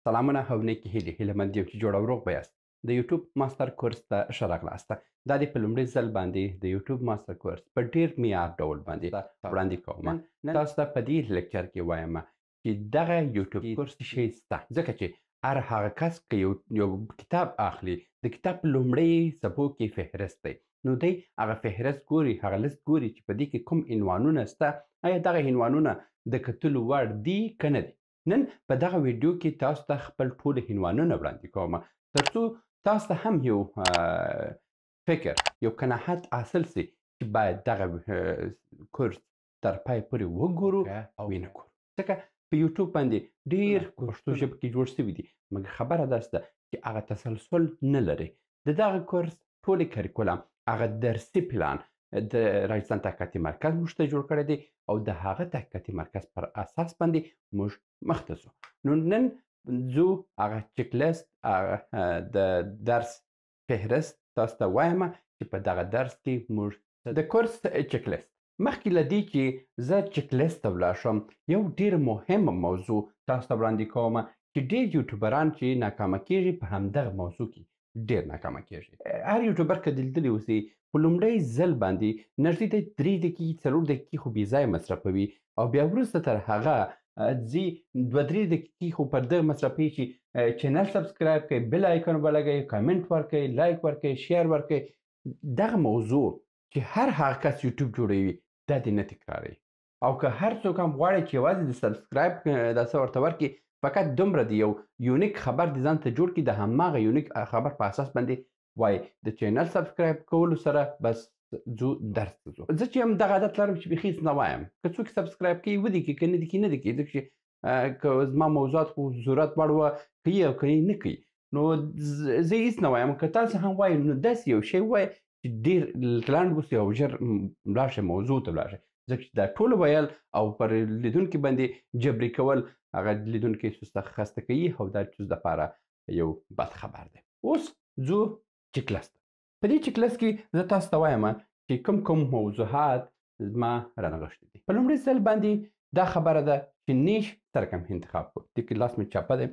سلامونه او نیکې هیلې، هیله مند یم چې جوړ او روغ به یاست. د یوټیوب ماستر کورس ته ښه راغلاست. دا دی په لومړي ځل باندې د یوټیوب ماستر کورس په ډیر معیار ډول باندې وړاندې کوم. تاسو ته په دې لیکچر کې وایم چې دغه یوټیوب کورس شی سته، ځکه چې هر هغه کس که یو کتاب اخلي، د کتاب په لومړۍ صفحو کې فهرست دی، نو دی هغه فهرست ګوري، هغه لست ګوري چې په دې کې کوم عنوانونه سته، آیا دغه عنوانونه د کتلو وړ دي که نه دي. نن په دغه ویډیو کې تاسو ته خپل ټول عنوانونه وړاندې کوم، ترڅو تاسو ته هم یو فکر، یو قناعت حاصل سي چې باید دغه کورس تر پای پورې وګورو او ویې نه ګورو. ځکه په یوټیوب باندې ډېر پښتو ژبه کې جوړ سوي دي، مګر خبره داسې ده چې هغه تسلسل نه لري. د دغه کورس ټولې کریکولم، هغه درسي پلان د راجستان تحقیقاتي مرکز موږ ته جوړ کړی دی او د هغه تحقیقاتي مرکز پر اساس باندې موږ مخته ځو. نو نن ځو هغه چک لیست، هغه د درس فهرست تاسو ته وایم چې په دغه درس کې موږ د کورس چک لیست. مخکې له دې چې زه چک لیست ته ولاړ شم، یو ډېر مهمه موضوع تاسو ته وړاندې کوم چې ډېر یوټیوبران چې ناکامه کېږي په همدغه موضوع کې ډېر ناکامه کېږي. هر یوټیوبر که لیدلی اوسي، په لومړی ځل باندې نږدې د 3 دقیقې 4 دقیقې خو بې ځایه مصرفوي، او بیا وروسته تر هغه ځي 2-3 دقیقې خو پر دغه مصرفوي چې چینل سبسکرایب کړئ، بیل آیکن ولګوئ، کامنټ ورکړئ، لایک ورکړئ، شیر ورکړئ. دغه موضوع چې هر هغه کس یوټیوب جوړوي دا دې نه تکراروي، او که هر څوک هم غواړي چې یوازې د سبسکرایب دا څه ورته ورکړي، فقط دومره دی یو یونیک خبر دې ځان ته جوړ کړي، د هماغه یونیک خبر په اساس باندې وایي د چینل سبسکرایب کولو سره بس ځو درس ته ځو. زه چې هم دغه عادت لرم چې بیخي هېڅ نه وایم، که څوک سبسکرایب کوي ودې کوي، که نه دې کوي نه دې کوي، ځکه چې که زما موضوعات خو ضرورت وړ وه کوي او که یې نه کوي، نو زه هېڅ نه وایم. که تاسو هم وایئ نو داسې یو شی ووایئ چې ډېر لنډ اوسي او ژر ولاړ شئ، موضوع ته ولاړ شئ، ځکه چې دا ټول ویل او پر لیدونکي باندې جبري کول هغه لیدونکي سسته خسته کوي، او دا چیز دپاره یو بد خبر دی. اوس ځو چک لیست ته. په دې چک لیست کې زه تاسو ته وایم چې کوم کوم موضوعات زما رانغښتي دي. په لومړي ځل باندې دا خبره ده چې نیش سره کوم انتخاب کړو، دې کې لاس مې چپه دی،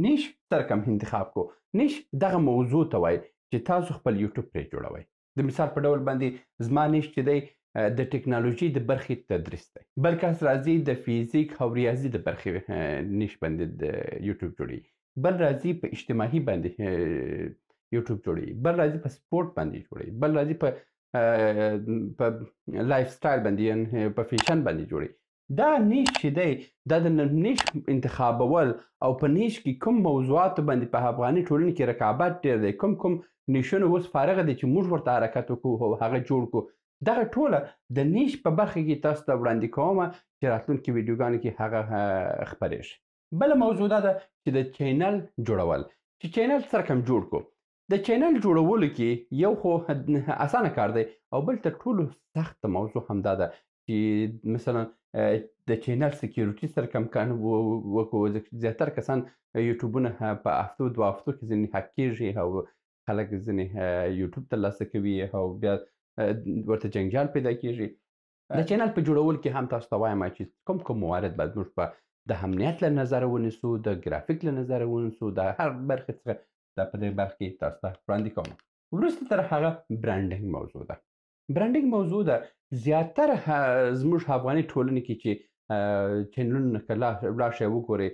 نیش سره کوم انتخاب کړو. نیش دغه موضوع ته وایي چې تاسو خپل یوټیوب پرې جوړوئ. د مثال په ډول باندې زما نیش چې دی د ټکنالوژي د برخې تدریس دی، بل کس راځي د فزیک او ریاضي د برخې نیش باندې د یوټیوب جوړوي، بل راځي په اجتماعي باندې یوټیوب جوړوي، بل راځي په سپورت باندې جوړوي، بل راځي په لایف سټایل باندې، یعنی په فیشن باندې جوړوي. دا نیش چې دی دا د نیش انتخابول او په نیش کې کوم موضوعات باندې په افغاني ټولنې کې رقابت ډېر دی، کوم کوم نیشونه اوس فارغه دي چې موږ ورته حرکت وکړو او هغه جوړ کړو، دغه ټوله د نیش په برخه کې تاسو ته وړاندې کوم چې راتلونکي ویډیوګانو کې هغه خپرېږي. بله موضوع دا ده چې د چینل جوړول، چې چینل څه رقم جوړ کړو. د چینل جوړولو کې یو خو اسانه کار دی او بل تر ټولو سخته موضوع هم دا ده چې مثلا د چینل سکیورټي سره کم کار وکړو، ځکه چې زیاتره کسان یوټیوبونه په هفتو دوه هفتو کې ځینې هک کېږي او خلک ځینې یوټیوب ترلاسه کوي او بیا ورته جنجال پیدا کېږي. د چینل په جوړولو کې هم تاسو ته وایم چې کوم کوم موارد باید موږ په د امنیت له نظره ونیسو، د ګرافیک له نظره ونیسو، د هر برخې څخه دا په دې برخه کې تاسو ته وړاندې کوم. وروسته تر هغه برانډینګ موضوع ده. برانډینګ موضوع ده زیاتره زموږ افغاني ټولنې کې چې چینلونه که لاړ شئ وګورئ،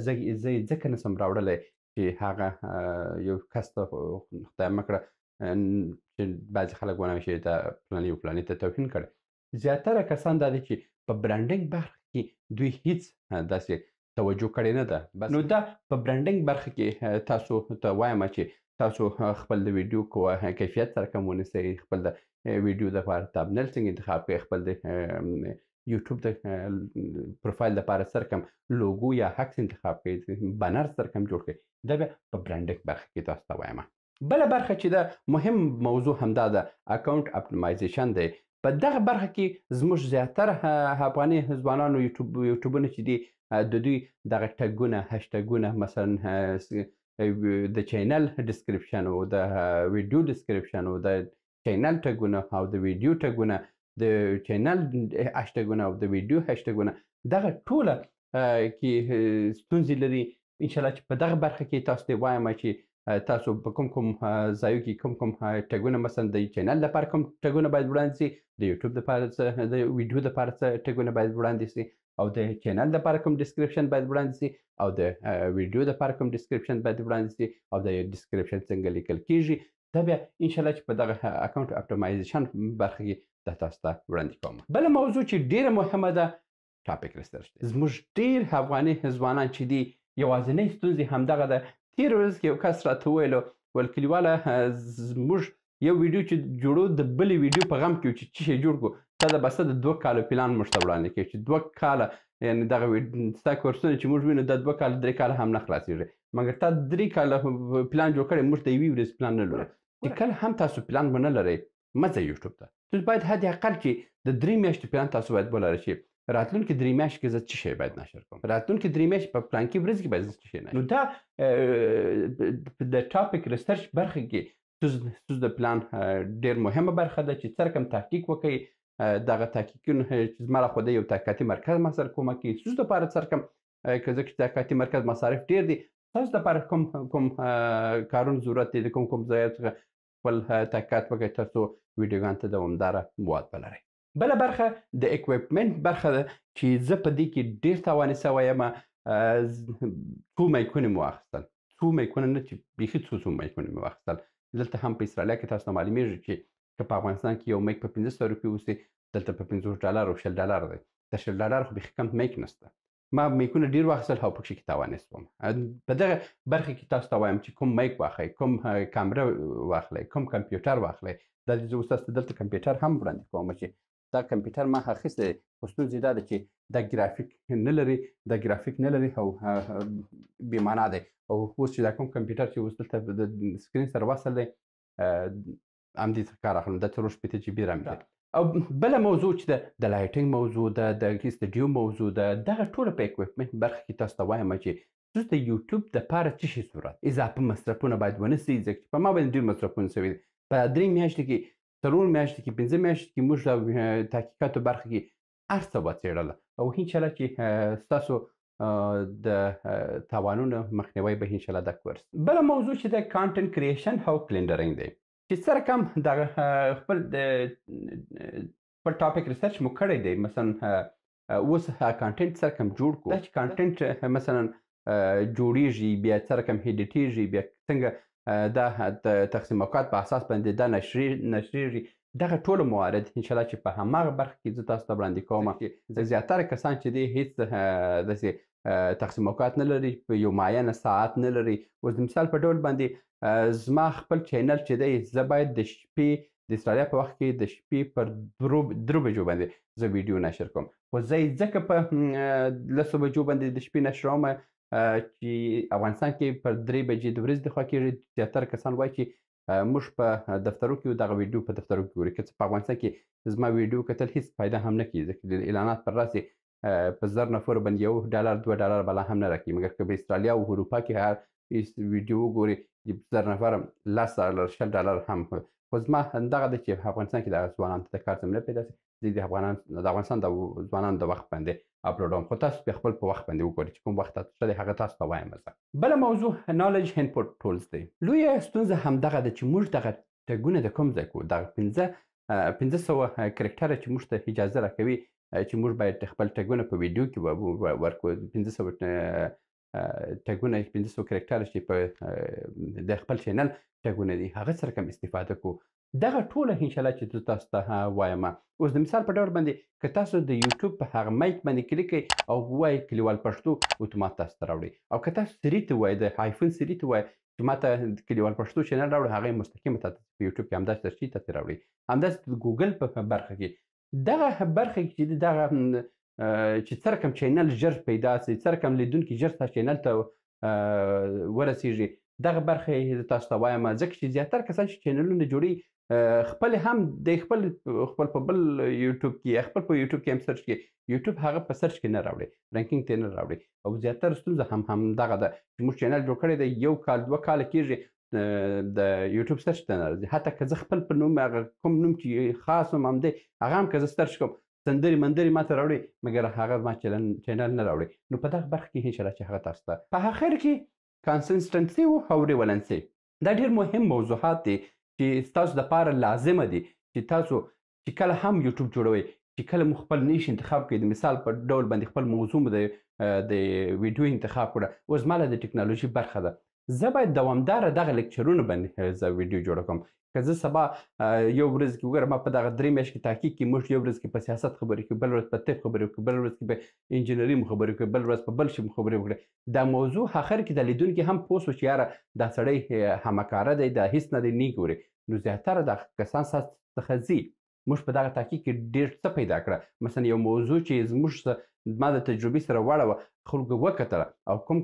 زه یې ځکه نه سم راوړلی چې هغه یو کس ته خدای مه کړه چې بعضې خلک ونه وایي چې دا فلاني او فلاني ته توهین کړی. زیاتره کسان دا دي چې په برانډینګ برخه کې دوی هیڅ داسې توجه کړې نه ده. بس نو دا په برانډینګ برخه کې تاسو ته وایم چې تاسو خپل د ویډیو کیفیت سره کم ونیسئ، خپل د ویډیو دپاره تابنل څنګه انتخاب کړئ، خپل د یوټیوب د پروفایل دپاره سره کم لوګو یا عکس انتخاب کړئ، بنر سره کم جوړ کړئ. دا بیا په برانډینګ برخه کې تاسو ته وایم. بله برخه چې ده مهم موضوع هم دا ده، اکاونټ اپټیمایزیشن دی. په دغه برخه کې زموږ زیاتره افغاني ځوانانو یوټیوبونه چې دي، د دوی دغه ټګونه، هشټګونه، مثلا د چینل ډسکرپشن او د ویډیو ډسکرپشن او د چینل ټګونه او د ویډیو ټګونه، د چینل هشټګونه او د ویډیو هشټګونه، دغه ټوله کې ستونزې لري. ان شاء الله چې په دغه برخه کې تاسو ته وایم چې تاسو په کوم کوم ځایو کې کوم کوم ټګونه، مثلا د چینل لپاره کوم ټګونه باید وړاندې سي، د یوټیوب لپاره څه، د ویډیو لپاره څه ټګونه باید وړاندې سي، او د چینل لپاره کوم description باید وړاندې سي، او د ویډیو لپاره کوم description باید وړاندې سي، او د description څنګه لیکل کیږي. دا بیا ان شاء الله چې په دغه account optimization برخه کې دا تاسو ته وړاندې کوم. بله موضوع چې ډیره مهمه ده topic research دی. زموږ ډیر افغاني ځوانان چې دي یوازینۍ ستونزې همدغه ده. تېره ورځ کې یو کس راته وویل، ول کلیواله زموږ یو ویډیو چې جوړو د بلې ویډیو په غم کې چې څه شی جوړ کړو، تا د بسه د 2 کالو پلان موږ ته وړاندې کوي چې 2 کاله، یعنې دغه ستا کورسونه چې موږ وینو دا 2 کاله 3 کاله هم نه خلاصېږي، مګر تا 3 کاله پلان جوړ کړی، موږ د یوې ورځې پلان نه لرو. چې کله هم تاسو پلان ونه لرئ مه ځئ یوټیوب ته. تاسو باید حد اقل چې د 3 میاشتې پلان تاسو باید ولرئ چې راتلونکي 3 میاشتې کې زه څه شی باید نشر کوم، راتلونکي 3 میاشتې په پلانکي ورځ کې باید زه څه شی نشر. نو دا د topic research برخه کې ستاسو د پلان ډېر مهمه برخه ده چې څه رقم تحقیق وکړئ. دغه تحقیقونه چې زما له خوا دی یو تحقیقاتي مرکز ما سره کومک کوي، ستاسو دپاره څه رقم که ځکه چې تحقیقاتي مرکز مصارف ډېر دي، تاسو دپاره کوم کوم کارونه ضرورت دی، د کوم کوم ځای څخه خپل تحقیقات وکړئ تر څو ویډیوګان ته دوامداره مواد ولرئ. بله برخه د equipment برخه ده چې زه په دې کې ډېر تاواني سوی یم. څو مایکونه مې واخیستل، څو مایکونه نه چې بیخي څو څو مایکونه مې واخیستل. دلته هم په استرالیا کې تاسو ته معلومیږي چې که په افغانستان کې یو mic په 500 روپۍ اوسي، دلته په $50 او $20 دی. د $20 خو بیخي کم mic نشته. ما میکونه ډېر واخیستل او پکښې کې تاواني سوم. په دغه برخه کې تاسو ته وایم چې کوم mic واخلئ، کوم کامره واخلئ، کوم کمپیوټر واخلئ. دا زه اوس تاسو ته دلته کمپیوټر هم وړاندې کوم چې دا کمپیوټر ما اخیستی دی، خو ستونزې دا ده چې دا ګرافیک نه لري، دا ګرافیک نه لري او بې معنا دی. او اوس چې دا کوم کمپیوټر چې اوس دلته د screen سره وصل دی، همدې څخه کار اخلم. دا 64 GB RAM دی. او بله موضوع چې ده د lighting موضوع ده، د استودیو موضوع ده، دغه ټوله په equipment برخه کې تاسو ته وایم چې تاسو د یوټیوب دپاره څه شي ضرورت، اضافه مصرفونه باید ونه سي، ځکه چې په ما باندې ډېر مصرفونه سوي دي. په 3 میاشتې کې، 4 میاشتې کې، 5 میاشتې کې موږ د تحقیقاتو برخه کې هر څه وڅېړله او انشاءالله چې ستاسو د تاوانونو مخنیوی به انشاءالله دا کورس. بله موضوع چې ده content creation او calendaring دی چې څه رقم دغه خپل خپل topic research مو کړی دی. مثلا اوس content څه رقم جوړ کړو، دا چې content مثلا جوړیږي، بیا څه رقم ایډیټیږي، بیا څنګه دا د تقسیم اوقات په اساس باندې دا نشریږي، دغه ټول موارد انشاءالله چې په هماغه برخه کې زه تاسو ته وړاندې کوم. چې زیاتره کسان چې دی هیڅ داسې تقسیم اوقات نه لري، په یو معینه ساعت نه لري. اوس د مثال په ډول باندې زما خپل چینل چې دی، زه باید د شپې د استرالیا په وخت کې د شپې پر 3 بجو باندې زه ویډیو نشر کوم، خو زه یې ځکه په 10 بجو باندې د شپې نشروم چې افغانستان کې پر 3 بجې د ورځې د خوا کېږي. زیاتره کسان وایي چې موږ په دفترو کې دغه ویډیو په دفترو کې ګوري، که څه په افغانستان کې زما ویډیو کتل هیڅ فایده هم نه کوي، ځکه د اعلانات پر راسي په 1000 نفرو باندې $1 $2 بلا هم نه راکوي. مګر که په استرالیا او اروپا کې هر ویډیو وګوري 1000 نفر $10 $20 هم. خو زما همدغه ده چې افغانستان کې دغه ځوانانو ته د کار زمینه پیدا شي، زه د افغانستان د ځوانانو د وخت باندې اپلوډوم، خو تاسو بیا خپل په وخت باندې وګورئ چې کوم وخت تاسو ښه دی هغه تاسو ته وایم زه. بله موضوع knowledge input tools دی. لویه ستونزه همدغه ده چې موږ دغه ټګونه د کوم ځای کوو، دغه 500 کرکټره چې موږ ته اجازه راکوي چې موږ باید خپل ټګونه په ویډیو کې ورکړو، 500 ټګونه، 500 کرکټره چې په د خپل چینل ټګونه دي هغه سره کم استفاده کوو. دغه ټوله انشاءالله چې زه تاسو ته وایم. اوس د مثال په ډول باندې که تاسو د یوټیوب په هغه mic باندې کلیک کړئ او ووایئ کلیوال پښتو، اتومات تاسو ته راوړي. او که تاسو سري ته ووایئ، د آیفون سري ته ووایئ چې ما ته کلیوال پښتو چینل راوړي، هغه یې مستقیمه تاسو په یوټیوب کې همداسې سرچ تاسو راوړي. همداسې د ګوګل په برخه کې دغه برخه کې چې دغه چې څه رقم چینل ژر پیدا سي، څه رقم لیدونکي ژر ستاسو چینل ته ورسیږي، دغه برخه یې زه تاسو ته وایم. ځکه چې زیاتره کسان چې چینلونه جوړوي خپل هم د خپل خپل په بل یوټیوب کې یا خپل په یوټیوب کې هم search کې، یوټیوب هغه په search کې نه راوړي، ranking ته نه راوړي. او زیاتره ستونزه هم همدغه ده چې موږ چینل جوړ کړی دی، 1 کال 2 کاله کېږي د یوټیوب search ته نه راځي. حتی که زه خپل په نوم هغه کوم نوم چې خاص نوم هم دی هغه هم که زه search کوم سندرې مندرې ماته راوړي، مګر هغه ما چینل نه راوړي. نو په دغه برخه کې انشاءالله چې هغه تاسو ته په اخر کې consistency او relevancy، دا ډېر مهم موضوعات دي چې ستاسو دپاره لازمه دي چې تاسو چې کله هم یوټیوب جوړوئ، چې کله مو خپل niche انتخاب کړئ، د مثال په ډول باندې خپل موضوع مو د ویډیو انتخاب کړه. اوس ما له د ټکنالوژي برخه ده، زه باید دوامداره دغه لیکچرونه باندې زه ویډیو جوړه کړم. که زه سبا یو ورځ کې وګورم، ما په دغه 3 میاشت کې تحقیق کې موږ یو ورځ کې په سیاست خبرې کوو، بل ورځ په طب خبرې کوو، بل ورځ کې په انجینري مو خبرې کوو، بل ورځ په بل شي مو خبرې وکړې. دا موضوع اخر کې د لیدونکي هم پوه شو چې یاره دا سړی همکاره دی، دا هیڅ نه دی، نه ګوري. نو زیاتره دا کسان ستاسو څخه ځي. موږ په دغه تحقیق کې ډېر څه پیدا کړه. مثلا یو موضوع چې زموږ ما د تجربې سره وړه وه، خلکو وکتله، او کوم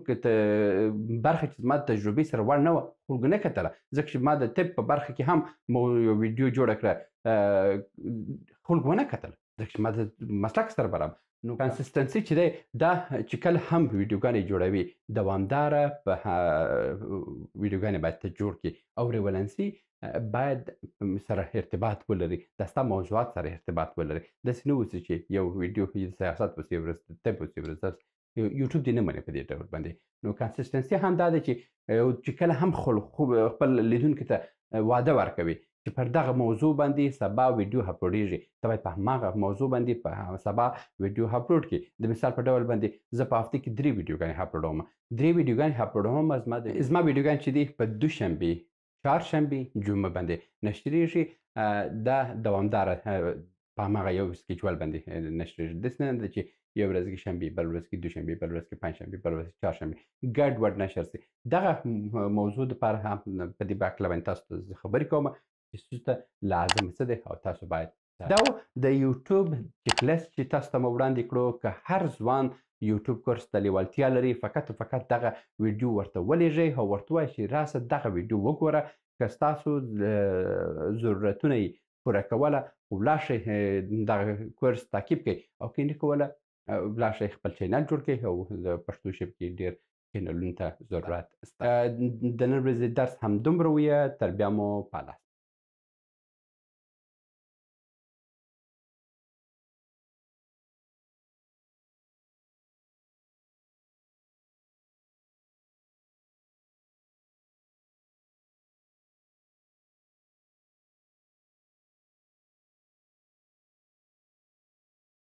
برخه چې زما د تجربې سره وړ نه وه خلکو نه کتله. ځکه چې ما د طب په برخه کې هم یو ویډیو جوړه کړه، خلکو ونه کتله، ځکه چې ما د مسلک سره برابر. نو consistency چې دی دا چې کله هم ویډیوګانې جوړوي دوامداره په ویډیوګانې باید ته جوړ کړي، او relevancy باید سره ارتباط ولري، دا ستا موضوعات سره ارتباط ولري. داسې نه اوسي چې یو ویډیو سیاست وسي، یو ورځ طب وسي، یو ورځ درس، یوټیوب دې نه مني په دې ډول باندې. نو consistency هم دا ده چې کله هم خپل لیدونکي ته وعده ورکوي چې پر دغه موضوع باندې سبا ویډیو اپلوډېږي، ته باید په هماغه موضوع باندې په سبا ویډیو اپلوډ کړي. د مثال په ډول باندې زه په هفته کې 3 ویډیوګانې اپلوډوم، 3 ویډیوګانې اپلوډوم. زما ویډیوګانې چې دي په دوشنبې، چهارشنبې، جمعه باندې نشرېږي. دا دوامداره په هماغه یو schedule باندې نشرېږي. داسې نه ده چې یو ورځ کې شنبې، بل ورځ کې دوشنبې، بل ورځ کې پنجشنبې، بل ورځ کې چهارشنبې، ګډ وډ نشر سي. دغه موضوع دپاره هم په دې هکله باندې تاسو ته زه خبرې کوم چې ستاسو ته لازم څه دی او تاسو باید دا و د یوټیوب checklist چې تاسو ته مو وړاندې کړو. که هر ځوان یوټیوب کورس ته لیوالتیا لري، فقط او فقط دغه ویډیو ورته ولیږئ او ورته ووایئ چې راسه دغه ویډیو وګوره، که ستاسو ضرورتونه یې پوره کوله ولاړ شئ دغه کورس تعقیب کړئ، او که نه کوله ولاړ شئ خپل چینل جوړ کړئ. او د پښتو ژبې کې ډېر چینلونو ته ضرورت شته. د نن ورځې درس هم دومره ویه، تر بیا مو په الله.